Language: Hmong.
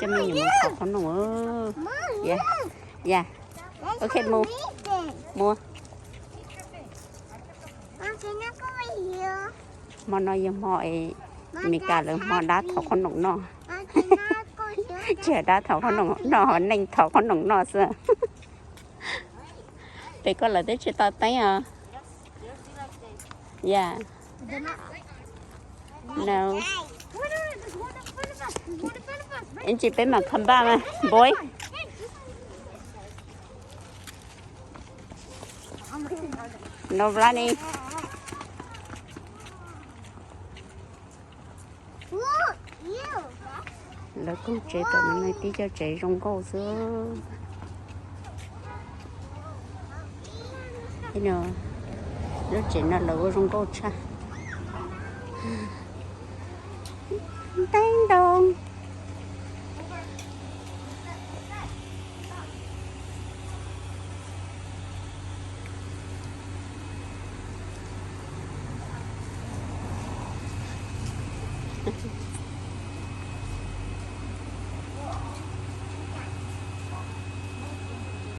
Coj me nyuam mus thov qhob noom. Ya, ya. Ok, mus, mus. Hmo no yog hmo es Meskas lawv hmo dab thov qhob noom noj. Tsis yog dab thov qhob noom noj, ho neeg thov qhob noom noj xwb. Pem koj lawv twb tsis tau teeb os. Ya. No. Ib ntsis peb mam come back mas, boy. No running. Lawv koog tsev tom no tib co tsev zoo nkauj xwb. Lub tsev no lawv ua zoo nkauj tshaj. Teeb ntoo.